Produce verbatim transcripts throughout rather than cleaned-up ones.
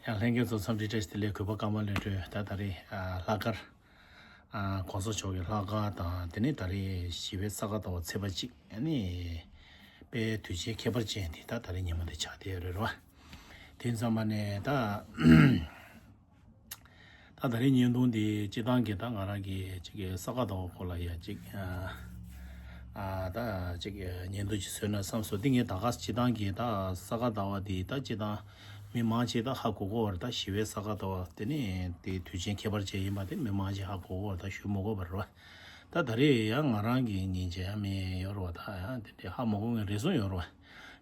ཡང་ལྷན་རྒྱས་ཚོ་འཚམས་འདྲི་བཀྲ་ཤིས་བདེ་ལེགས། གུས་པ་ཀརྨ་བློ་གྲོས། ད་ད་རེས་ཨ་ལྷག་དཀར་ཨ་གོང་ས་མཆོག་གི་ལྷག་དཀར་དང་དེ་ནས་ད་རེས་ཞི་བའི་ས་ག་ཟླ་བ་ཚེས་པ་གཅིག་ཨ་ནི་དཔེ་དུས་ཆེན་ཁྱད་པར་ཅན་དེ་ད་ད་རེས་ཉིན་མོ་དེ་ཆགས་བསྡད་ཡོད་རེད་རོ། དེ་ཙམ་པ་ནས་ད་ད་ད་རེས་བརྙན་ཐུང་འདི་སྤྱི་བཏང་གི་ད་ང་རང་གི་ཅིག་གི་ས་ག་ཟླ་བ་སྐོར་ལ་ཡ་ཅིག་ཨ་ཨ་ད་ཅིག་བརྙན་ཐུང་ཅིག་བཟོས་ན་བསམ་སོང་། འདི་ངས་ད་ག་སྤྱི་བཏང་གི་ད་ས་ག་ཟླ་བ་འདི་ད་སྤྱི་བཏང་མི་མང་ཆེ་ད་ཧ་གོ་གོ་བར་ད་ཞི་བའི་ས་ག་ཟླ་བ་དེ་ནི་དེ་དུས་ཆེན་ཁྱད་པར་ཅན་ཡིན་པ་དེ་མི་མང་ཆེ་ཧ་གོ་གོ་བར་ད་ཞུ་མི་དགོས་པར་རོ། ད་ད་རེས་ཡང་ང་རང་གི་ཉིན་བྱེད་ཡང་མི་ཡོད་རོ། ད་ཡང་དེ་འདྲའི་ཧ་མ་གོ་མཁན་རེ་ཟུང་ཡོད་རོ།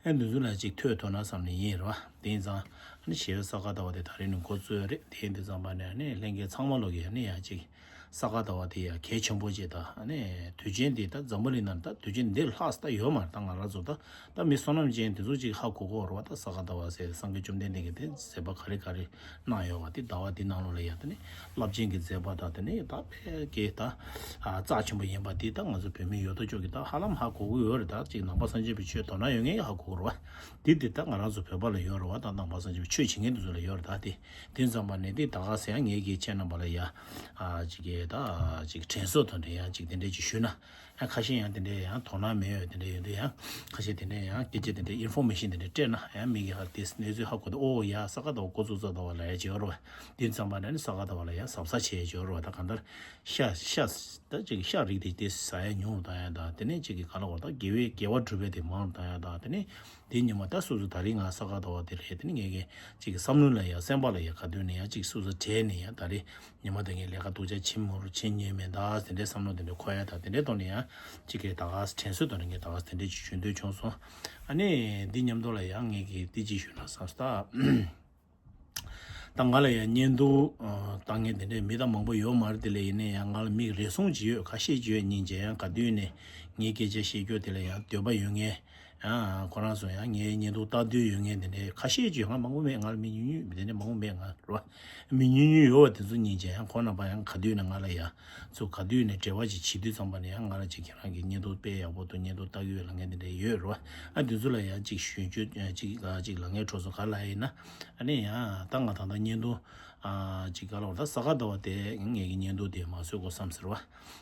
ཨེ་འདི་ཚོ་ལ་ཅིག་ཐོས་ཐུབ་ན་བསམ་ནས་ཡིན་རོ། དེ་ཡིན་ཙང་ཨ་ནི་ཞི་བའི་ས་ག་ཟླ་བ་དེ་ད་རེས་ནས་འགོ་བཙུགས་ཡོད་རེད། དེ་ཡིན་དུས་ཙམ་པ་ནས་ཨ་ནི་ལྷན་རྒྱས་ཚང་མ་ལོག་གིས་ཨ་ནི་ཡང་ཅིག་ས་ག་ཟླ་བ་དེ་ཡང་གལ་ཆེན་པོ་ཅིག་ད་ཨ་ནི་དུས་ཆེན་འདི་ད་འཛམ་བུ་གླིང་ནང་ད་དུས་ཆེན་འདི་ལྷག་ས་ད་ཡོད་མ་རེད། ད་ང་རང་ཚོ་ད་ད་མི་བསོད་ནམས་ཅན་དེ་ཚོ་ཅིག་ཧ་གོ་གོ་རོ། ད་ས་ག་ཟླ་བ་ཟེར་སངས་རྒྱས་བཅོམ་ལྡན་འདས་ཀྱིས་དེ་མཛད་པ་ག་རེ་ག་རེ་གནང་ཡོད་པ་དེ་ཟླ་བ་འདི་ནང་ལོགས་ལ་ཡ་ད་ནི་རླབས་ཆེན་གྱི་མཛད་པ་དང་དེ་ནི་ད་ཕལ་སྐད་ད་རྩ་ཆེན་པོ་ཡིན་པ་འདི་ད་ང་ཚོ་བོད་མི་ཡོད་དོ་ཅོག་གིས་ད་ཧ་ལམ་ཧ་གོ་གི་ཡོད་རེད། ད་ཅིག་ནང་པ་སངས་རྒྱས་པའི་ཆོས་དོ་སྣང་ཡོད་མཁན་ཧ་གོ་གི་རེད་བ། འདི་འདི་ད་ང་རང་ཚོ་བོད་པ་ལ་ཡོད་རེད་བ། ད་ནང་པ་སངས་རྒྱས་པའི་ཆོས་བྱེད་མཁན་འདི་ཚོ་ལ་ཡོད་རེད། ད་དེ་དེ་ཙམ་པ་ནས་འདི་ད་ག་ཟེ་ཡང་ངེད་ཀྱི་ཁྱེད་རྣམ་པ་ལ་ཡ་ཅིག་གི་ད་ཅིག་དྲན་གསོ་དང་འབྲེལ་ཡང་ཅིག་དེ་འདྲས་ཅིག་ཞུས་ན། ཡང་ཁ་ཤས་ཡང་དེ་འདྲའི་ཡང་དོ་སྣང་མེད་ཡོད་དེ་འདྲ་ཡོད་དུས་ཡང་ཁ་ཤས་དེ་འདྲའི་ཡང་སྐད་ཆ་དེ་འདྲའི་ཨིན་ཕོར་མེ་ཤིན་དེ་འདྲ་སྤྲད་ན་ཡང་མི་གིས་ཧ་དེ་གནས་ཚུལ་ཧ་གོ་དུས་ཨོ་ཡ་ས་ག་ཟླ་བ་འགོ་བཙུགས་ས་ཟླ་བ་ལ་ཡ་བྱེད་ཡོད་རེད་བ། དེ་ཙམ་པ་ནས་ནི་ས་ག་ཟླ་བ་ལ་ཡ་གཟབ་གཟབ་བྱེད་ཡ་བྱེད་ཡོད་རེད་བ། ད་གང་ལྟར་ཤ་ཤ་ད་ཅིག་ཤ་རིགས་དེ་དེ་ཟ་ཡ་ཉུང་རུ་བཏང་ཡ་དང་དེ་ནས་ཅིག་གི་ག་ལ་བར་ད་དགེ་བའི་དགེ་བ་སྒྲུབ་པའི་དེ་མང་རུ་བཏང་ཡ་དང་དེ་ནས་དེ་ཉི་མ་ད་སོ་སོ་ད་རེས་ང་ས་ག་ཟླ་བ་དེ་རེད། དེ་ནས་ངས་གི་ཅིག་གི་བསམ་བློ་ལ་ཡ་སེམས་པ་ལ་ཡ་ག་དུས་ནས་ཡ་ཅིག་སོ་སོ་དྲན་ནས་ཡ་ད་རེས། ཉི་མ་དེ་ངས་ལས་ཀ་སྡུག་ཅག་བྱེད་མ་རུ་བྱེད་ཉན་མེད་ད་དེ་འདྲའི་བསམ་བློ་དེ་འདྲ་འཁོར་ཡ་ད་དེ་འདྲའི་ཐོག་ནས་ཡང་གཅིག་གིས་ད་ག་དྲན་གསོ་དང་ངས་ད་ག་དེ་འདྲའི་ཅིག་ཞུ་འདོད་བྱུང་སོང་། ཨ་ནི་འདི་མཉམ་དུ་ལ་ཡང་ངས་ཀྱིས་འདི་ཅིག་ཞུས་ན་བསམ་སོང་ད། ད་ང་ལ་ཡང་བརྙན་ཐུང་ཨ་བཏང་མཁན་དེ་འདྲའི་མི་ད་མང་པོ་ཡོད་མ་རེད། དེ་ལ་ཡིན་ནའི་ཡང་ང་ལ་མིག་རེ་ཟུང་ཅིག་ཡོད། ཁ་ཤས་ཅིག་ཡོད། སྙིང་རྗེ་ཡང་ག་དུས་ནས་ངའི་སྐད་ཆ་བཤད་རྒྱུ་དེ་ལ་ཡང་འདོད་པ་ཡོད་མཁན། ཡང་ཁོ་རང་ཚོ་ཡང་ངའི་བརྙན་ཐུང་ལྟ་འདོད་ཡོད་མཁན་དེ་འདྲའི་ཁ་ཤས་ཅིག་ང་མང་པོ་མེད། ང་ལ་མི་ཉུང་ཉུང་དེ་འདྲ་མང་པོ་མེད། ང་རོ་མི་ཉུང་ཉུང་ཡོད་པ་དེ་ཚོ་སྙིང་རྗེ་ཡང་ཁོ་རྣམ་པ་ཡང་ག་དུས་ནས་ང་ལ་ཡ་ཚོ་ག་དུས་ནས་འབྲེལ་བ་ཅིག་བྱེད་དུས་ཙམ་པ་ནས་ཡང་ང་ལ་ཅིག་ཁྱེད་རང་གི་བརྙན་ཐུང་དཔེ་ཡག་པོ་འདུག་བརྙན་ཐུང་ལྟ་གི་ཡོད་ལབ་མཁན་དེ་འདྲ་ཡོད་རོ། ཨ་དེ་ཚོ་ལ་ཡང་ཅིག་ཞུ་རྒྱུ་ཅིག་ཅིག་ལབ་མཁན་ཁྲོ་ཚོ་ག་ལ་ཡིན་ན་ཨ་ནི་ཡང་ད་ང་ད་ལྟ་བརྙན་ཐུང་ཨ་ཅིག་ག་ལ་བར་ད་ས་ག་ཟླ་བ་དེ་ངེད་ཀྱི་བརྙན་ཐུང་དེ་མ་བཟོ་དགོས་བསམ་ཟེར་བ།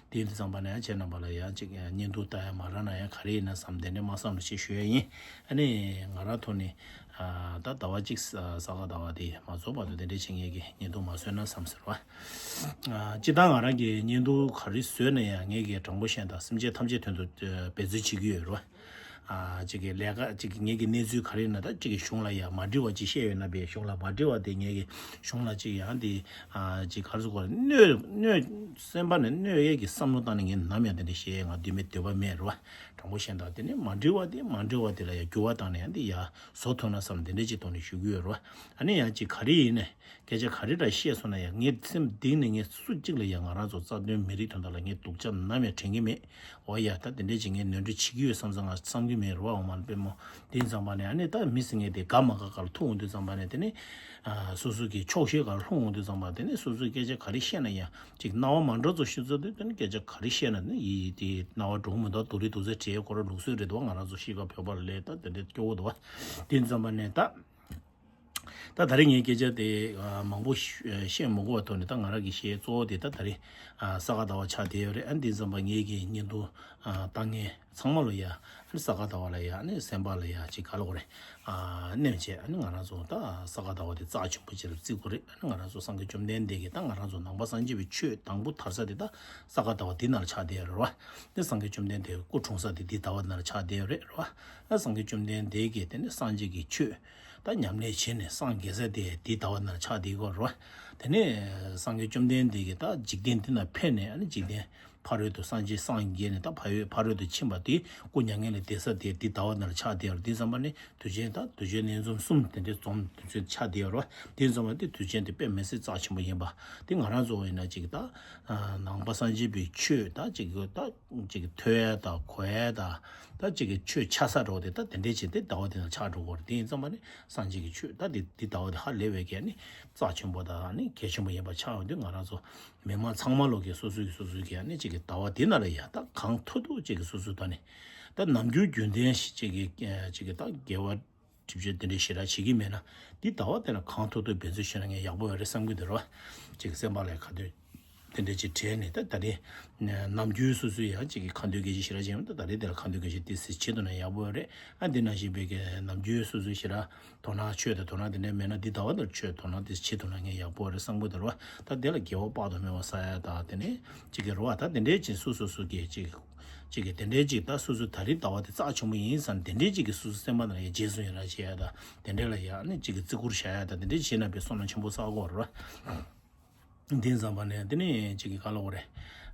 དེ་ཡིན་དུས་ཙམ་པ་ནས་ཡང་ཁྱེད་རྣམ་པ་ལ་ཡང་ཅིག་ཡང་བརྙན་ཐུང་ལྟ་ཡ་མ་རག་ན་ཡང་ག་རེ་ཡིན་ན་བསམ་དེ་འདྲ་མ་བསམ་རོགས་ཞེས་ཞུ་ཡ་ཡིན། ཨ་ནི་ང་རང་ཐོག་ནས་ཨ་ད་ཟླ་བ་གཅིག་ས་ས་ག་ཟླ་བ་དེ་མ་རྫོགས་བར་དུ་དེ་འདྲ་བྱེད་མཁན་གྱི་བརྙན་ཐུང་མ་བཟོས་ན་བསམ་ཟེར་བ། ཨ་སྤྱིར་བཏང་ང་རང་གི་བརྙན་ཐུང་ག་རེ་བཟོས་ན་ཡང་ངེད་ཀྱི་དྲང་པོ་བཤད་ན་ད་སེམས་ཅན་ཐམས་ཅད་དོན་དུ་འབད་རྩོལ་བྱེད་ཀྱི་ཡོད་རེད་བ། ཨ་ཅིག་གི་ལས་ཀ་ཅིག་གི་ངེད་ཀྱི་གནས་ཚུལ་ག་རེ་ཡིན་ན་ད་ཅིག་གི་གཞུང་ལ་ཡང་མ་འགྲིག་པ་ཅིག་བཤད་ཡོད་ན་པའི་གཞུང་ལ་མ་འགྲིག་པ་དེ་ངེད་ཀྱི་གཞུང་ལ་ཅིག་ཡང་དེ་ཨ་ཅིག་ག་རེ་ཟེར་དགོས་རེད། གནོད་གནོད་སེམས་པ་ནས་གནོད་ཡས་ཀྱི་བསམ་བློ་བཏང་ནས་ངས་ནམ་ཡང་དེ་འདྲ་བཤད་ཡས་ང་འདུན་མའི་འདོད་པ་མེད་རེད་བ། དྲང་པོ་བཤད་ན་ད་དེ་ནི་མ་འགྲིག་པ་དེ་མ་འགྲིག་པ་དེ་ལ་ཡང་འགྱུར་བ་བཏང་ནས་ཡང་དེ་ཡང་བཟོ་ཐུབ་ན་བསམ་དེ་འདྲ་ཅིག་ཐོག་ནས་ཞུ་གི་ཡོད་རེད་བ། ཨ་ནི་ཡང་ཅིག་ག་རེ་ཡིན་ནས་སྐད་ཆ་ག་རེ་འདྲ་བཤད་སོང་ན་ཡང་ངའི་སེམས་གཏིང་ནས་ངས་སུ་གཅིག་ལ་ཡང་ང་རང་ཚོ་རྩ་དོན་མི་རིགས་དོན་དག་ལ་ངས་སྡུག་ཅག་ནམ་ཡང་དྲན་གྱི་མེད། འོ་ཡ་ད་དེ་འདྲས་ཅིག་ངས་ནོར་འཁྲུལ་བྱེད་ཀྱི་ཡོད་བསམ་ཙང་ང་བསམ་གྱི་མེད་རེད་བ། འོ་མ་དཔེ་མོ་དེ་ཙམ་པ་ནས་ཨ་ནི་ད་མི་ཟེར་མཁན་དེ་དགའ་མ་དགའ་ག་ལ་ཐུག་འོང་དུས་ཙམ་པ་ནས་དེ་ནི་ཨ་སོ་སོ་གི་ཕྱོགས་ཞེན་ག་ལ་ལྷུང་འོང་དུས་ཙམ་པ་དེ་ནི་སོ་སོའི་སྐད་ཆ་ག་རེ་བཤད་ན་ཡང་ཅིག་སྣང་བ་མ་འགྲོ་ཚོ་ཤི་ཚོ་དེ་དེ་ནི་སྐད་ཆ་ག་རེ་བཤད་ན་ནི་ཡི་དེ་སྣང་བ་འགྲོ་གི་མི་འདུག་སྡུག་རུས་སྡུག་ཚད་བྲལ་ཡས་ཁོ་རང་ལུགས་སྲོལ་རེད་འདུག་ང་རང་ཚོ་གཤིས་ཀ་བོད་པ་ལ་ལས་ད་དེ་འདྲས་སྐྱོ་བོ་འདུག་བ། དེ་ཙམ་པ་ནས་ད། ད་ད་རེས་ངའི་སྐད་ཆ་དེ་ཨ་མང་པོ་ཤ་བཤད་མི་དགོས་པ་ཐོག་ནས་ད་ང་རང་གི་བཤད་གཙོ་བོ་དེ་ད་ད་རེས་ཨ་ས་ག་ཟླ་བ་ཆགས་བསྡད་ཡོད་རེད། ཨ་འདི་ཙམ་པ་ངའི་གི་བརྙན་ཐུང་ཨ་ལྟ་མཁན་ཚང་མ་ལ་ཡ་ཨ་ནི་ས་ག་ཟླ་བ་ལ་ཡ་ཨ་ནི་སེམས་པ་ལ་ཡ་ཅིག་ག་ལ་གོ་རེད་ཨ་མནན་བྱས་ཨ་ནི་ང་རང་ཚོ་ད་ས་ག་ཟླ་བ་དེ་རྩ་ཆེན་པོ་ཅིག་ལ་བརྩི་དགོས་རེད། ཨ་ནི་ང་རང་ཚོ་སངས་རྒྱས་བཅོམ་ལྡན་འདས་ཀྱི་ད་ང་རང་ཚོ་ནང་པ་སངས་རྒྱས་པའི་ཆོས་དང་པོ་དར་ས་དེ་ད་ས་ག་ཟླ་བ་འདི་ནང་ལ་ཆགས་བསྡད་ཡོད་རེད་བ། འདི་སངས་རྒྱས་བཅོམ་ལྡན་འདས་སྐུ་འཁྲུངས་ས་དེ་འདི་ཟླ་བ་འདི་ནང་ལ་ཆགས་བསྡད་ཡོད་རེད་རེད་བ། ཨ་སངས་རྒྱས་བཅོམ་ལྡན་འདས་ཀྱིས་དེ་ནི་སངས་རྒྱས་ཀྱི་ཆོས། ད་ཉམས་ལེན་བྱས་ནས་སངས་རྒྱས་ས་དེ་འདི་ཟླ་བ་ནང་ཆགས་བསྡད་ཀྱི་ཡོད་རེད། དེ་ནས་སངས་རྒྱས་བཅོམ་ལྡན་འདས་ཀྱིས་ད་འཇིག་རྟེན་འདི་ན་ཕེབས་ནས་ཨ་ནི་འཇིག་རྟེན་ཕ་རོལ་ཏུ་སངས་རྒྱས་སངས་རྒྱས་ནས་ད་ཕ་ཡོད་ཕ་རོལ་ཏུ་ཕྱིན་པ་དེ་སྐུ་མྱ་ངན་ལས་འདས་ས་དེ་འདི་ཟླ་བ་ནང་ཆགས་བསྡད་ཡོད་རེད། དེ་ཙམ་པ་ནི་དུས་ཆེན་ད་དུས་ཆེན་ལན་འཛོམས་གསུམ་དེ་འདྲའི་འཛོམས་དུས་ཆེན་ཆགས་བསྡད་ཡོད་རེད། དེ་ཙམ་པ་དེ་དུས་ཆེན་དེ་དཔེ་མི་སྲིད་རྩ་ཆེན་པོ་ཡིན་པ་དེ་ང་རང་ཚོ་ཡིན་ན་ཅིག་ད་ནང་པ་སངས་རྒྱས་པའི་ཆོས་ད་ཅིག་ད། ཅིག་ཐོས་ཡ་དང་གོ་ཡ་དང་ད་ཅིག་གི་ཆོས་ཆགས་ས་འགྲོ་དེ་ད་དེ་འདྲས་བྱས་ཏེ་ཟླ་བ་དེ་ནང་ཆགས་འགྲོ་གི་རེད། དེ་ཡིན་ཙམ་པ་ནི་སངས་རྒྱས་ཀྱི་ཆོས་ད་དེ་དེ་ཟླ་བ་དེ་ཧ་ལས་པའི་གལ་ནི་རྩ་ཆེན་པོ་དང་ནི་གལ་ཆེན་པོ་ཡིན་པ་ཆགས་ཡོང་དུས་ང་རང་ཚོ་མི་མང་ཚང་མ་ལོག་གི་སོ་སོའི་གི་སོ་སོའི་གི་ནི་ཅིག་གི་ཟླ་བ་དེ་ནང་ལ་ཡ་ད་གང་ཐུབ་ཐུབ་ཅིག་གི་སོ་སོའི་ད་ནི་ད་ནམ་རྒྱུན་རྒྱུན་ལྡན་ཞིག་ཅིག་གི་ཅིག་གི་ད་དགེ་བ། སྒྲིབ་སྦྱོང་དེ་འདྲའི་ཞེ་དྲག་བྱེད་ཀྱི་མེད་ན། འདི་ཟླ་བ་དེ་ལ་གང་ཐུབ་ཐུབ་འབད་བརྩོན་བྱས་ན་ངས་ཡག་པོ་ཡོད་རེད་བསམ་གྱི་འདུག་ར། ཅིག་སེམས་པ་ལ་ཁ་འདོན་དེ་འདྲ་ཅིག་དྲན་ནས། ད་ད་རེས་ནམ་རྒྱུན་སོ་སོའི་ཡང་ཅིག་གི་ཁ་འདོན་སྐད་ཆ་ཞེ་དྲག་བྱས་ཡོང་། ད་ད་རེས་དེ་ལ་ཁ་འདོན་སྐད་ཆ་དེ་ཟེར་བྱེད་ཐུབ་ན་ཡག་པོ་ཡོད་རེད། ཨ་འདི་ནང་བཞིན་པའི་གི་ནམ་རྒྱུན་སོ་སོའི་ཞེ་དྲག་དོ་སྣང་ཆོས་དང་དོ་སྣང་དེ་འདྲ་མེད་ན། འདི་ཟླ་བ་འདིར་ཆོས་དོ་སྣང་དེ་བྱེད་ཐུབ་ན་ངས་ཡག་པོ་རེད་བསམ་གྱི་འདུག་ར། ད་དེ་ལ་དགེ་བ་དཔག་ཏུ་མེད་པ་བསགས་ཡ་ད་དེ་ནས་ཅིག་གི་རེད་བ། ད་དེ་འདྲའི་ཅིག་སོ་སོ་སོ་གི་ཅིག་ཅིག་གི་དེ་འདྲའི་ཅིག་ད་སོ་སོ་ད་རེས་ཟླ་བ་དེ་རྩ་ཆེན་པོ་ཡིན་བསམ་དེ་འདྲའི་ཅིག་གི་སོ་སོ་སེམས་པ་ནང་ལ་ཡ་རྗེས་སུ་ཡི་རང་བྱེད་ཡ་ད་དེ་འདྲའི་ལ་ཡ་ནི་ཅིག་གི་བརྩི་བཀུར་བྱ་ཡ་ད་དེ་འདྲའི་བྱེད་ན་དཔེ་བསོད་ནམས་ཆེན་པོ་བསགས་ཀྱི་ཡོད་རེད་བ། དེ་ཙམ་པ་ནས་དེ་ནས་ཅིག་གི་ག་ལ་འོ་རེད།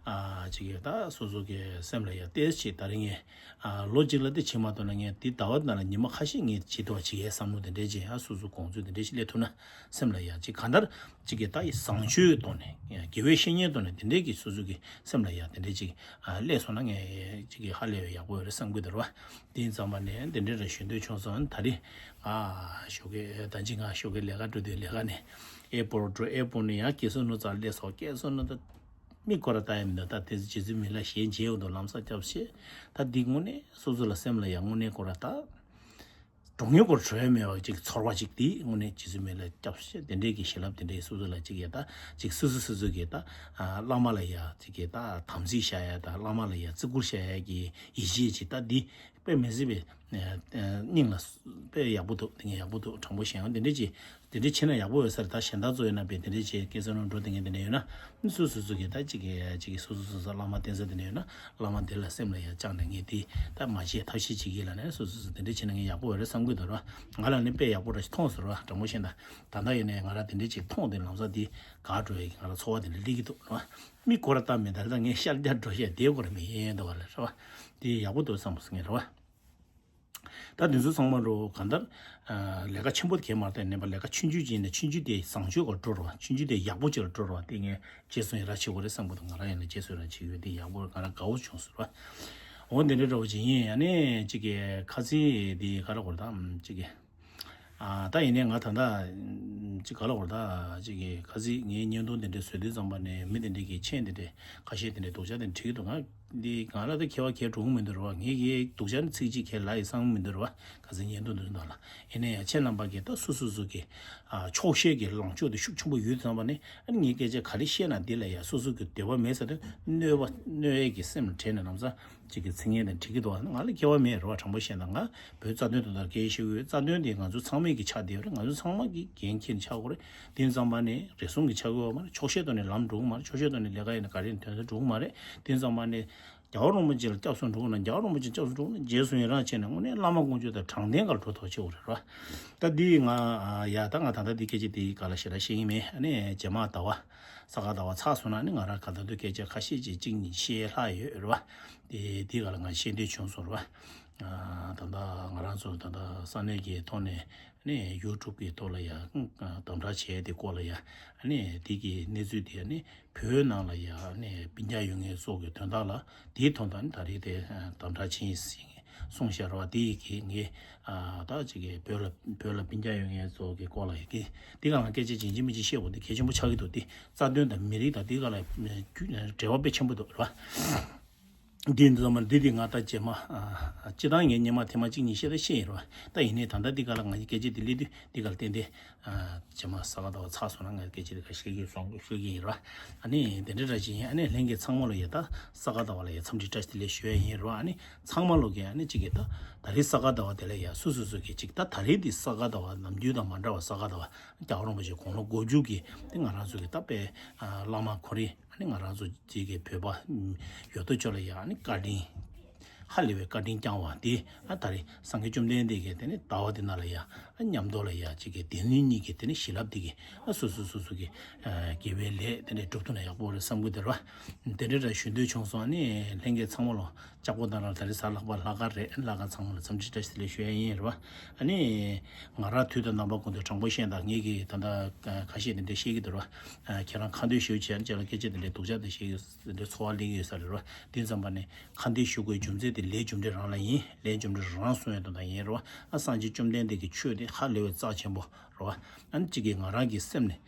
ཨ་ཅིག་གི་ད་སོ་སོ་གི་སེམས་ལ་ཡ་ཏོག་ཙམ་ད་རེས་ངས་ཨ་ལོ་གཅིག་ལ་དེ་བྱེད་མ་ཐུབ་ན། ངས་དེ་ཟླ་བ་ནང་ལ་ཉི་མ་ཁ་ཤས་ངས་བྱེད་ཐུབ་པ་བྱེད་ཡས་བསམ་བློ་དེ་འདྲས་བྱས། ཨ་སོ་སོ་དགོངས་ཚུལ་དེ་འདྲས་ཞིག་སླེབས་ཐུབ་ན་སེམས་ལ་ཡ་ཅིག་གང་ལྟར་ཅིག་གི་ད་ཡི་བཟང་སྤྱོད་ཐོག་ནས་དགེ་བའི་བཤེས་གཉེན་ཐོག་ནས་དེ་འདྲས་ཀྱི་སོ་སོ་གི་སེམས་ལ་ཡ་དེ་འདྲས་ཅིག་ཨ་སླེབས་སོང་ན་ངས་ཅིག་གི་ཧ་ལས་པའི་ཡག་པོ་ཡོད་རེད་བསམ་གྱི་འདུག་ར་བ། དེ་ཙམ་པ་ནས་དེ་འདྲས་ར་ཞུ་འདོད་བྱུང་སོང་། ད་རེས་ཨ་ཞོགས་ཀས་ད་ཅི་ང་ཞོགས་ཀས་ལས་ཀ་འགྲོ་དུས་ལས་ཀ་ནས་ཨེ་པོར་འགྲོ། ཨེ་པོར་ནས་ཡང་སྐལ་བཟང་ནོར་བུ་རྩར་སླེབས་སོང་། སྐལ་བཟང་ནོར་བུ་ད་མིག་སྐོར་ར་ལྟ་ཡ་མི་འདུག་ད་དེ་ཚོ་རྗེ་བཙུན་མི་ལ་ཞལ་མཇལ་ཡོང་དུས་ལམ་སང་སྐྱབས་ཞེས། ད་འདི་དངོས་གནས་སོ་སོ་ལ་སེམས་ལ་ཡང་དངོས་གནས་སྐོར་ར་ད་གྲོངས་ཡོང་སྐོར་བྲོས་མེད་པ་ཅིག་ཚོར་བ་ཅིག་དེ་དངོས་གནས་རྗེ་བཙུན་མི་ལ་སྐྱབས་ཞེས་དེ་འདྲའི་གི་ཞལ་ལག་དེ་འདྲའི་སོ་སོ་ལ་ཅིག་ཡ་ད་ཅིག་སོ་སོ་སོ་སོ་གི་ད་བླ་མ་ལ་ཡ་ཅིག་གི་ད་དམ་ཚིག་བྱ་ཡ་ད་བླ་མ་ལ་ཡ་བརྩི་བཀུར་བྱ་ཡ་གི་ཡིད་ཆེས་ཅིག་ད་འདི་དཔེ་མི་སྲིད་པའི་སྙིང་ལ་དཔེ་ཡག་པོ་འདུག་དེ་ངས་ཡག་པོ་འདུག་དྲང་པོ་བཤད་ཡང་དེ་འདྲ་ཅིག་དེ་འདྲ་བྱས་ན་ཡག་པོ་ཡོད་ས་རེད། ད་གཞན་དག་ཚོ་ཡོད་ན་དཔེ་དེ་འདྲ་བྱས་སྐལ་བཟང་ནོར་བུ་འགྲོ་དེ་ངས་དེ་འདྲ་ཡོད་ན་སོ་སོ་སོ་གི་ད་ཅིག་གི་ཅིག་གི་སོ་སོ་སོ་སོ་བླ་མ་བསྟེན་ས་དེ་འདྲ་ཡོད་ན་བླ་མ་དེ་ལ་སེམས་ལ་ཡང་བཅངས་ནས་ངས་དེ་ད་མ་བྱས་ཐབས་ཤེས་བྱེད་ཀྱི་ལ་ནས་སོ་སོ་སོ་དེ་འདྲ་བྱས་ན་ངས་ཡག་པོ་ཡོད་རེད་བསམ་གྱི་འདུག་ར། ང་ལ་ནི་དཔེ་ཡག་པོ་འདྲ་ཞིག་མཐོང་སོང་ར། དྲང་པོ་བཤད་ན་ད་ལྟ་ཡིན་ནའི་ང་ར་དེ་འདྲ་ཅིག་མཐོང་དེ་ལམ་སང་དེ་དགའ་འགྲོ་ཡ་གི་ང་ར་ཚོར་བ་དེ་འདྲ་སླེབས་ཀྱི་འདུག་ར། མིག་སྐོར་ར་ལྟ་མེད། ད་ལྟ་ངས་ཤར་རྒྱག་འགྲོ་བཤད་དེ་སྐོར་མི་ཡེ་འདུག་བ་ལ་ར་བ། དེ་ཡག་པོ་འདུག་བསམ་པ་སོང་ངས་ར་བ། ད་འདི་ཚོ་ཚང་མ་རུ་གང་ལྟར་ལས་ཀ་ཆེན་པོ་དེ་གས་མ་རེད། ནས་པ་ལས་ཀ་ཆུང་ཆུང་ཅིག་ཡིན་ན་ཆུང་ཆུང་དེ་བཟང་སྤྱོད་ཀྱི་འགྲོ་རོགས། ཆུང་ཆུང་དེ་ཡག་པོ་ཅིག་ལ་འགྲོ་རོགས། དེ་ངས་རྗེས་སུ་ཡི་རང་བྱེད་དགོས་རེད་བསམ་གྱི་འདུག་ང་རང་ཡིན་ན་རྗེས་སུ་ཡི་རང་བྱེད་ཀྱི་ཡོད། དེ་ཡག་པོ་ང་རང་དགའ་བོ་བྱུང་ཟེར་བ། འོ་འདི་འདྲ་འདྲ་བོ་ཅིག་ཡིན། ཡང་ནས་ཅིག་གི་ཁ་ཚིག་དེ་ག་རེ་དགོས་རེད་ད་ཅིག་གི་ཨ་ད་ཡིན་ནའི་ང་ད་ལྟ་ཅིག་ག་ལ་བར་ད་ཅིག་གི་ཁ་ཚིག་ངའི་བརྙན་ཐུང་དེ་འདྲ་བཟོས་དུས་ཙམ་པ་ནས་མི་དེ་འདྲ་གི་མཆན་དེ་འདྲ་ཁ་ཤས་དེ་འདྲ་སྡུག་ཅག་དེ་འདྲ་བྲིས་འདུག་ང་འདི་ང་ལ་ད་ཁྱད་པར་གས་འགྲོ་གི་མི་འདུག་ར་བ། ངས་གི་སྡུག་ཅག་ནི་ཚིག་གཅིག་གས་ལབ་ཡི་བསམ་གི་མི་འདུག་ར་བ། ཁ་ཚིག་བརྙན་ཐུང་དེ་ཚོ་ནང་ལ། ཡིན་ནའི་ཡང་ཁྱེད་རྣམ་པ་གིས་ད་སོ་སོ་སོ་གི་ཨ་ཕྱོགས་ཞེན་གི་ལངས་ཕྱོགས་དེ་ཤུགས་ཆེན་པོ་ཡོད་ཙམ་པ་ནས། ཨ་ནི་ངས་སྐད་ཆ་ག་རེ་བཤད་ན་འདི་ལ་ཡ་སོ་སོ་གི་འདོད་པ་མེད་ས་དེ་གནོད་པ་གནོད་ཡས་ཀྱི་སེམས་ལ་དྲན་ནས་ལམ་སང་ཅིག་གི་ཚིག་ངན་དང་འགྲིག་གི་འདུག་ང་ལ་སྐྱེ་བ་མེད་རེད་བ། དྲང་པོ་བཤད་ན་ང་བོད་རྩ་དོན་དོན་དག་སྐད་ཤོད་ཡོད། རྩ་དོན་དེ་ང་ཚོ་ཚང་མས་ཀྱི་ཆགས་བསྡད་ཡོད་རེད། ང་ཚོ་ཚང་མ་གི་འགན་འཁྱེར་ཆགས་དགོས་རེད། དེ་ཙམ་པ་ནས་རེ་ཟུང་གི་ཆགས་ཡོད་མ་རེད། ཕྱོགས་ཞེན་ཐོག་ནས་ལམ་འགྲོ་གི་མ་རེད། ཕྱོགས་ཞེན་ཐོག་ནས་ལས་ཀ་ཡིན་ན་ག་རེ་ཡིན་དོན་དུ་འགྲོ་གི་མ་རེད། དེ་ཙམ་པ་ནས་རྒྱལ་བ་རིན་པོ་ཆེ་ལ་སྐྱབས་སུ་འགྲོ་གི་ན་རྒྱལ་བ་རིན་པོ་ཆེ་སྐྱབས་སུ་འགྲོ་གི་ན་རྗེས་སུ་ཡི་རང་བྱས་ནས་དངོས་གནས་བླ་མ་དཀོན་མཆོག་དང་དྲང་བདེན་སྒང་ལ་འགྲོ་ཐུབ་ཆེ་བོ་རེད་ར། ད་འདི་ང་ཡ་ད་ང་ད་ལྟ་འདི་སྐད་ཆ་འདི་ག་ལ་ཞེ་དྲག་བཤད་ཀྱི་མེད། ཨ་ནི་རྗེས་མ་ཟླ་བ་ས་ག་ཟླ་བ་ཚར་སོང་ན་ནི་ང་རང་ག་ད་དུང་སྐད་ཆ་ཁ་ཤས་ཅིག་གཅིག་གཉིས་བཤད་ལྷག་ཡོད་རེད་བ། དེ་དེ་ག་ལ་ང་བཤད་འདོད་བྱུང་སོང་རེད་བ། ད་ལྟ་ང་རང་ཚོ་ད་ལྟ་ས་གནས་ཀྱི་ཐོག་ནས་ནི་ཡུ་ཊུབ་ཀྱི་ཐོག་ལ་ཡ་དམ་དྲག་བྱས་དེ་སྐོར་ལ་ཡ་ནི་དེ་གི་གནས་ཚུལ་དེ་ནི་བོད་ནང་ལ་ཡ་ནི་སྤུན་ཀྱག་ཡོད་མཁན་སོགས་ཀྱི་དོན་དག་ལ་དེའི་དོན་དག་ནི་ད་རེས་དེ་དམ་དྲག་ཕྱིན་ཡིན་གསུངས་བཞག་རེད་བ། དེ་ཡི་གི་ངས་ད་ཅིག་གི་བོད་ལ་བོད་ལ་སྤུན་ཀྱག་ཡོད་མཁན་སོགས་ཀྱི་སྐོར་ལ་ཡ་གི་དེ་ག་ང་སྐད་ཆ་ཡིན་གཅིག་མིན་གཅིག་བཤད་དགོས་དེ་གལ་ཆེན་པོ་ཆགས་ཀྱི་འདུག་དེ་རྩ་དོན་དང་མི་རིགས་དང་དེ་ག་ལ་འབྲེལ་བ་དཔེ་ཆེན་པོ་འདུག་རེད་བ། འདི་འདི་ཚང་མ་འདི་འདི་ང་ད་རྗེས་མ་ཨ་སྤྱི་བཏང་ངས་སྙན་མ་ཐེངས་མ་གཅིག་གཉིས་བཤད་ད་བཤད་ཡིན་རོ། ད་ཡིན་ནའི་ད་ལྟ་འདི་ག་ལ་ང་གི་སྐད་ཆ་འདི་སླེབས་དུས་འདི་ག་ལ་བརྟེན་ཏེ་ཨ་རྗེས་མ་ས་ག་ཟླ་བ་ཚར་སོང་ན་ངས་སྐད་ཆ་འདི་ག་བཤད་ཀྱི་སོང་ཤོད་ཀྱི་ཡིན་རོ། ཨ་ནི་དེ་འདྲ་འདྲ་ཅིག་ཡིན། ཨ་ནི་ལྷན་རྒྱས་ཚང་མ་ལོ་ཡ་ད་ས་ག་ཟླ་བ་ལ་ཡ་འཚམས་འདྲི་བཀྲ་ཤིས་བདེ་ལེགས་ཞུ་ཡ་ཡིན་རོ། ཨ་ནི་ཚང་མ་ལོ་གི་ཨ་ནི་གཅིག་གི་ད་ད་རེས་ས་ག་ཟླ་བ་དེ་ལ་ཡ་སུ་སུ་སུ་གི་གཅིག་ད་ད་རེས་འདི་ས་ག་ཟླ་བ་ནམ་རྒྱུན་དང་མ་འདྲ་བ། ས་ག་ཟླ་བ་རྒྱལ་བ་རིན་པོ་ཆེ་དགུང་ལོ་དགུ་བཅུ་གི་དེ་ང་རང་ཚོ་གི་ད་དཔེ་ཨ་བླ་མ་ཁོ་རེ། ཨ་ནི་ང་རང་ཚོ་གཅིག་གི་བོད་པ་ཡོད་དོ་ཅོག་ལ་ཡ་ཨ་ནི་བཀའ་དྲིན་ཧ་ལས་པའི་བཀའ་དྲིན་བསྐྱངས་བ་དེ་ཨ་ད་རེས་སངས་རྒྱས་བཅོམ་ལྡན་འདས་ཀྱིས་དེ་ནི་ཟླ་བ་དེ་ནང་ལ་ཡ་ཨ་མཉམ་དུ་ལ་ཡ་གཅིག་གི་སྡེ་སྣོད་གཉིས་ཀྱི་དེ་ནི་ཞི་ལྷག་དེ་གི་ཨ་སོ་སོ་སོ་སོ་གི་ཨ་དགེ་བའི་ལས་དེ་ནི་སྒྲུབ་ཐུབ་ན་ཡག་པོ་རེད་བསམ་གི་འདུག་ར། དེ་འདྲ་འདྲ་ཞུ་འདོད་བྱུང་སོང་། ཨ་ནི་ལྷན་རྒྱས་ཚང་མ་ལོ་ལྕགས་པོ་དང་ར་ད་རེས་གཟའ་ལྷག་པ་ལྷག་དཀར་རེད། ལྷག་དཀར་ཚང་མ་ལ་འཚམས་འདྲི་བཀྲ་ཤིས་བདེ་ལེགས་ཞུ་ཡ་ཡིན་ར་བ། ཨ་ནི་ང་རང་དུས་དང་རྣམ་པ་ཀུན་ཏུ་དྲང་པོ་བཤད་ད་ངེད་ཀྱིས་ད་ལྟ་ཁ་ཤས་དེ་འདྲ་བཤད་ཀྱི་འདུག་ར། ཁྱེད་རང་ཁ་འདོན་ཞུ་བྱས་ན་ཅེ་ལ་སྐད་ཆ་དེ་འདྲའི་སྡུག་ཅག་དེ་བཤད་ཀྱི་དེ་འདྲའི་ཚོར་བ་སླེབས་ཀྱི་ཡོད་ས་རེད་ར། དེ་ཙམ་པ་ནས་ཁ་འདོན་ཞུ་དགོས་རྒྱུ་མཚན་དེ་ལས་རྒྱུ་འབྲས་རང་ལ་ཡིན། ལས་རྒྱུ་འབྲས་རང་གསུང་ཡ་དོན་དག་ཡིན་ར་བ། ཨ་སངས་རྒྱས་བཅོམ་ལྡན་འདས་ཀྱི་ཆོས་དེ་ཧ་ལས་པའི་རྩ་ཆེན་པོ་ར་བ། ཨ་ནི་གཅིག་གིས་ང་རང་གི་སེམས་ནས་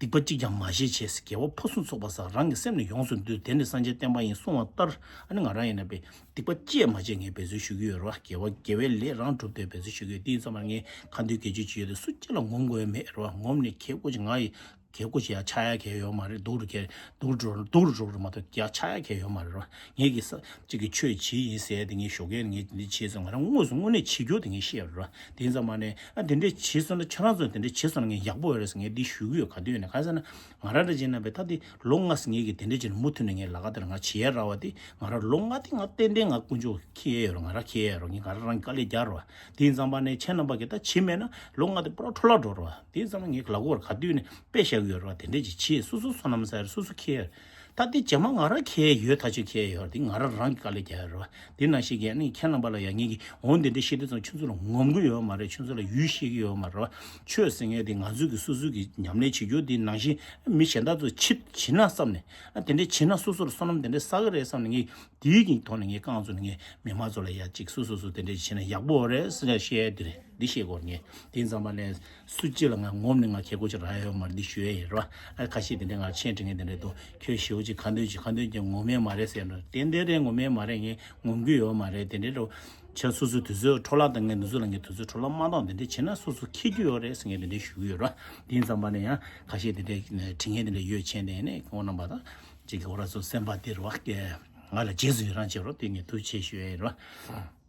སྡིག་པ་གཅིག་ཀྱང་མ་བྱེད་ཅེས། དགེ་བ་ཕུན་སུམ་ཚོགས་པ་བསགས། རང་གི་སེམས་ནི་ཡོངས་སུ་འདུལ། དེ་ནི་སངས་རྒྱས་བསྟན་པ་ཡིན། གསུངས་པ་ལྟར་ཨ་ནི་ང་རང་ཡིན་ན་པའི་སྡིག་པ་ཅི་ཡང་མ་བྱེད་ངས་འབད་རྩོལ་ཞུ་གི་ཡོད་རེད་བ། དགེ་བ་དགེ་བའི་ལས་རང་སྒྲུབ་སྟེ་འབད་རྩོལ་ཞུ་གི་ཡོད། དེ་ཡིན་ཙམ་པར་ངས་ཁ་འདོན་སྐད་ཆ་ཅིག་ཡོད་དེ་སུ་གཅིག་ལ་ངོམ་དགོས་ཡ་མེད་རེད་བ། ངོམ་ནས་ཁྱེད་སྐུ་ཅིག་ང་ཡི་ཁྱེད་སྐུ་ཅིག་ཡ་ཆགས་ཡ་གལ་ཡོད་མ་རེད། སྡུག་རུ་ཁྱེད་སྡུག་རུ་འགྲོ་སྡུག་རུ་འགྲོ་རུ་མ་གཏོགས་ཡ་ཆགས་ཡ་གལ་ཡོད་མ་རེད་བ། ངས་ཀྱི་ས་གཅིག་གི་ཆོས་བྱེད་ཡིན་ཟེར་དེ་ངས་ཞོགས་ཀས་ངས་འདི་བྱས་སོང་། ང་རང་དངོས་སུ་དངོས་གནས་བྱེད་རྒྱུ་དེ་ངས་ཤེས་ཡོད་རེད་བ། དེ་ཡིན་ཙམ་པ་ནས་ཨ་དེ་འདྲས་བྱས་སོང་ན་ཁྱེད་རང་ཚོ་དེ་འདྲས་བྱས་སོང་ན་ངས་ཡག་པོ་ཡོད་རེད་ཟེར་ངས་འདི་ཞུ་གི་ཡོད། ག་དུས་ཡོད་ན་ག་ཟེར་ན་ང་རང་འདྲ་བྱས་ན་བས་ད་དེ་ལོ་ལྔ་ཟེར་ངས་ཀྱི་དེ་འདྲས་བྱས་ན་མུ་མཐུད་ནས་ངས་ལ་ག་དེར་ང་བྱེད་ཡ་ར་བ། དེ་ང་རང་ལོ་ལྔ་དེ་ང་ཏན་ཏན་ང་དཀོན་མཆོག་ཁྱེད་ཡ་ཡོད་རེད། ང་རང་ཁྱེད་ཡ་ཡོད་རེད། ངས་ང་རང་རང་དཀའ་ལས་རྒྱག་རེད་བ། དེ་ཡིན་ཙམ་པ་ནས་ཁྱེད་རྣམ་པ་གིས་ད་བྱེད་མེད་ན་ལོ་ལྔ་དེ་པུ་ར་འཕྲོ་བརླག་འགྲོ་རེད་བ། དེ་ཡིན་ཙམ་ན་ངས་ལ་གོར་ག་དུས་ནས་དཔེ་བཞག་གི་ཡོད་རེད་བ། དེ་འདྲས་ཅིག་བྱེད། སོ་སོ་བསོད་ནམས་བསགས་རེད། སོ་སོ་ཁྱེད་ཡ་ཡོད། ད་ཅི་རྗེས་མ་ང་རང་ཁྱེད་ཡ་ཡོད། ད་ཅི་ཁྱེད་ཡ་ཡོད། དེ་ང་རང་རང་གི་དཀའ་ལས་རྒྱག་ཡ་རེད་བ། དེ་ནང་བཞིན་གྱི་ཨ་ནི་ཁྱེད་རྣམ་པ་ལ་ཡ་ངས་ཀྱི་འོ་འདི་འདྲས་བཤད་དུས་ཙམ་ཁྱོད་ཚོ་ལ་ངོམ་གི་ཡོད་མ་རེད། ཁྱོད་ཚོ་ལ་ཡུས་ཤེས་ཀྱི་ཡོད་མ་རེད་བ། ཆོས་ཟེར་མཁན་དེ་ང་ཚོ་གི་སོ་སོ་གི་ཉམས་ལེན་བྱེད་རྒྱུ་དེ་ནང་བཞིན་མི་གཞན་དག་ཚོ་བྱེད་བྱེད་ན་བསམ་ནས་ཨ་དེ་འདྲས་བྱེད་ན་སོ་སོར་བསོད་ནམས་དེ་འདྲས་བསགས་ཀྱི་རེད་བསམ་ནས་ངས། དེའི་གི་ཐོག་ནས་ངས་རྐང་བཙུགས་ནས་ངས་མི་མང་ཚོ་ལ་ཡ་གཅིག་སོ་སོ་སོ་དེ་འདྲས་བྱས་ན་ཡག་པོ་རེད་ཟེར་ནས་བཤད་ཡ་དེ་རེད། འདི་བཤད་དགོས་ངས། དེ་ཡིན་ཙམ་པ་ནས་སུ་གཅིག་ལ་ང་ངོམ་ནས་ང་ཁྱེད་སྐུ་ཅིག་རག་ཡ་ཡོད་མ་རེད། འདི་ཞུ་ཡ་ཡིན་ར། ཨ་ཁ་ཤས་དེ་འདྲས་ང་མཆན་འབྲི་མཁན་དེ་འདྲས་འདུག་ཁྱོད་ཞེ་པོ་ཅིག་ཁ་འདོན་ཅིག་ཁ་འདོན་ཅིག་ངོམ་ཡ་མ་རེད་ཟེར་ན་ཏན་ཏན་རེད། ངོམ་ཡ་མ་རེད། ངས་ངོམ་གི་ཡོད་མ་རེད། དེ་འདྲས་རོ། ཁྱེད་སོ་སོའི་དུས་ཚོད་འཕྲོ་བརླག་བཏང་མཁན་དེ་ཚོ་ལ་ངས་དུས་ཚོད་འཕྲོ་བརླག་མ་བཏང་། དེ་འདྲས་བྱས་ན་སོ་སོ་འཁྱེར་རྒྱུ་ཡོད་རེད་ཟེར་ངས་དེ་འདྲས་ཞུ་གི་ཡོད་ར། དེ་ཡིན་ཙམ་པ་ནས་ཡང་ཁ་ཤས་དེ་འདྲས་འབྲི་མཁན་དེ་འདྲས་ཡོད་མཁན་དེ་ནས་ཁོང་རྣམ་པ་དང་། ཅིག་གི་འོ་ར་ཚོ་སེམས་པ་འདི་རུ་བ་སྐྱེ། ང་ལ་རྗེས་སུ་ཡི་རང་བྱེད་རོགས། དེ་ངས་ཐུགས་རྗེ་ཆེ་ཞུ་ཡ་ཡིན་རོགས།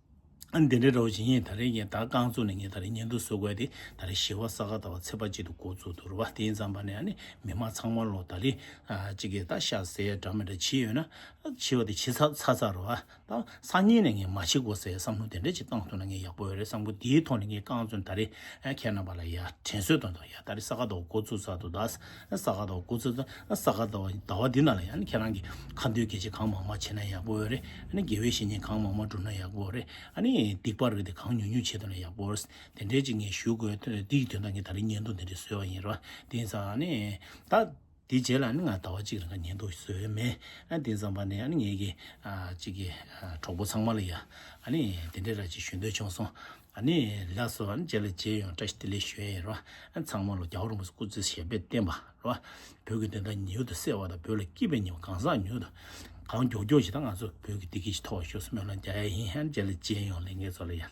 ཨ་འདི་འདྲའི་རོགས་བྱེད་ཡིན། ད་རེས་ངས་ད་རྐང་བཙུགས་ནས་ངས་ད་རེས་བརྙན་ཐུང་བཟོ་དགོས་དེ་ད་རེས་བཞི་པ་ས་ག་ཟླ་བ་ཚེས་པ་གཅིག་ཏུ་འགོ་བཙུགས་འདུག་ར་བ། དེ་ཡིན་ཙམ་པ་ནས་ཨ་ནི་མི་མང་ཚང་མ་ལོ་ད་རེས་ཨ་ཅིག་གི་ད་ཤ་ཟ་ཡ་འདྲ་མི་འདྲ་བྱེད་ཡོད་ན་ཨ་འཆི་བ་དེ་འཆི་ཚར་ཚར་ཚར་ར་བ། ད་སང་ཉིན་ནས་ངས་མ་བྱེད་དགོས་ཟེར་བསམ་བློ་དེ་འདྲ་ཅིག་བཏང་ཐུབ་ན་ངས་ཡག་པོ་ཡོད་རེད་བསམ་གི། དེའི་ཐོག་ནས་ངས་རྐང་བཙུགས་ད་རེས་ཨ་ཁྱེད་རྣམ་པ་ལ་ཡ་དྲན་གསོ་གཏོང་དང་། ཡ་ད་རེས་ས་ག་ཟླ་བ་འགོ་བཙུགས་ཚར་འདུག་ད་ས་ག་ཟླ་བ་འགོ་བཙུགས་ཚར། ས་ག་ཟླ་བ་ཟླ་བ་འདི་ནང་ལ་ཡ་ཨ་ནི་ཁྱེད་རང་གིས་ཁ་འདོན་སྐད་ཆ་གང་མང་མང་བྱེད་ན་ཡག་པོ་ཡོད་རེད། ཨ་ནི་དགེ་བའི་བཤེས་གཉེན་གང་མང་མང་བསྒྲུབས་ན་ཡག་པོ་རེད། ཨ་ནི་སྡིག་པ་རེད་དེ་གང་ཉུང་ཉུང་བྱེད་ཐུབ་ན་ཡག་པོ་རེད། དེ་འདྲའི་ཅིག་ངས་ཞུ་དགོས། དེ་ཡི་དོན་དག་ངས་ད་རེས་བརྙན་ཐུང་དེ་འདྲ་བཟོས་པ་ཡིན་ར། དེ་ཡིན་ཙང་ཨ་ནི་ད། དེའི་རྗེས་ལ་ནི་ང་ཟླ་བ་གཅིག་རིང་ལ་བརྙན་ཐུང་བཟོས་མེད། ཨ་དེ་ཙམ་པ་ནས་ཨ་ནི་ངེད་ཀྱི་ཨ་གཅིག་གི་ཨ་གྲོགས་པོ་ཚང་མ་ལ་ཡ་ཨ་ནི་དེ་འདྲའི་ར་ཅིག་ཞུ་འདོད་བྱུང་སོང་། ཨ་ནི་ལགས་སོ། ཨ་ནི་རྗེས་ལ་མཇལ་ཡོང་། བཀྲ་ཤིས་བདེ་ལེགས་ཞུ་ཡ་ཡིན་རོ། ཨ་ཚང་མ་ལ་རྒྱལ་བ་རིན་པོ་ཆེ་སྐུ་ཚེ་ཞབས་པད་བརྟན་པ་རོ། བོད་ཀྱི་བདེན་མཐའ་མྱུར་དུ་གསལ་བ་དང་། བོད་ལ་སྐྱིད་པའི་ཉི་མ་གང་ཟག་མྱུར་དུ་གང་མགྱོགས་མགྱོགས་ཤིག་ད་ང་ཚོ་བོད་ཀྱི་བདེ་སྐྱིད་ཅིག་ཐོབ་པ་ཤོག་ཟེར་སྨོན་ལམ་རྒྱག་ཡ་ཡིན། ཨ་ནི་རྗེས་ལ་མཇལ་ཡོང་། ལྷན་རྒྱས་ཚོ་ལ་ཡ།